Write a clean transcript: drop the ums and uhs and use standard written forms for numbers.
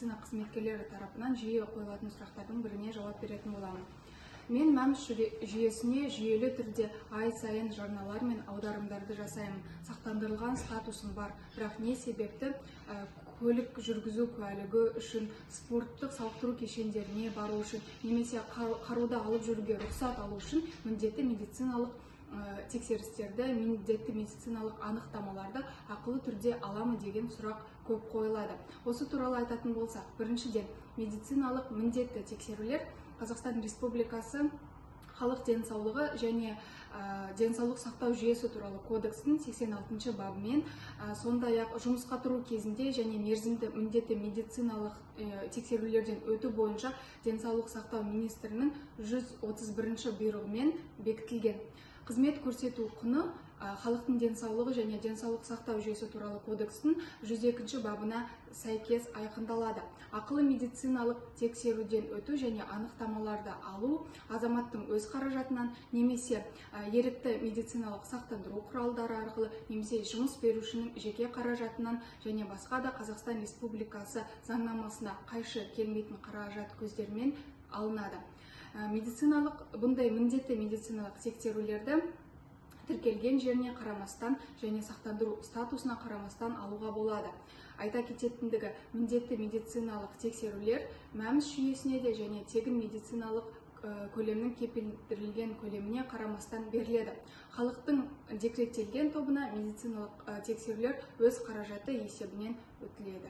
Медицина қызметкерлері тарапынан жиі қойылатын сұрақтардың біріне жауап беретін боламын. Мен МӘМС жүйесіне жүйелі түрде ай сайын жарналар мен аударымдарды жасаймын. Сақтандырылған статусым бар, бірақ не себепті көлік жүргізу куәлігі үшін, спорттық сауықтыру кешендеріне бару үшін немесе қаруды алып жүруге рұқсат алу үшін міндетті медициналық тексерістерді, міндетті медициналық анықтамаларды ақылы түрде аламын деген сұрақ көп қойылады. Осы туралы айтатын болсақ, біріншіден, медициналық міндетті тексерулер Қазақстан Республикасы Халық денсаулығы және денсаулық сақтау жүйесі туралы кодекстің 86 бабымен, сондай-ақ жұмысқа тұру кезінде және мерзімді міндетті медициналық тексерулерден өту бойынша Денсаулық сақтау министрінің 131 бұйрығымен бекітілген. Қызмет көрсету құны халықтың денсаулығы және денсаулық сақтау жүйесі туралы кодекстің 102 бабына сәйкес айқындалады. Ақылы медициналық тексеруден өту және анықтамаларды алу азаматтың өз қаражатынан немесе ерікті медициналық сақтандыру құралдары арқылы немесе жұмыс берушінің жеке қаражатынан және басқа да Қазақстан Республикасы заңнамасына қайшы келмейтін қаражат көздерімен алынады. Медициналық бұндай міндетті медициналық тексерулерді тіркелген жеріне қарамастан және сақтандыру статусына қарамастан алуға болады. Айта кететіндігі, міндетті медициналық тексерулер МӘМС жүйесіне де және тегін медициналық көлемнің кепілдірілген көлеміне қарамастан беріледі. Халықтың декреттелген тобына медициналық тексерулер өз қаражаты есебінен өтіледі.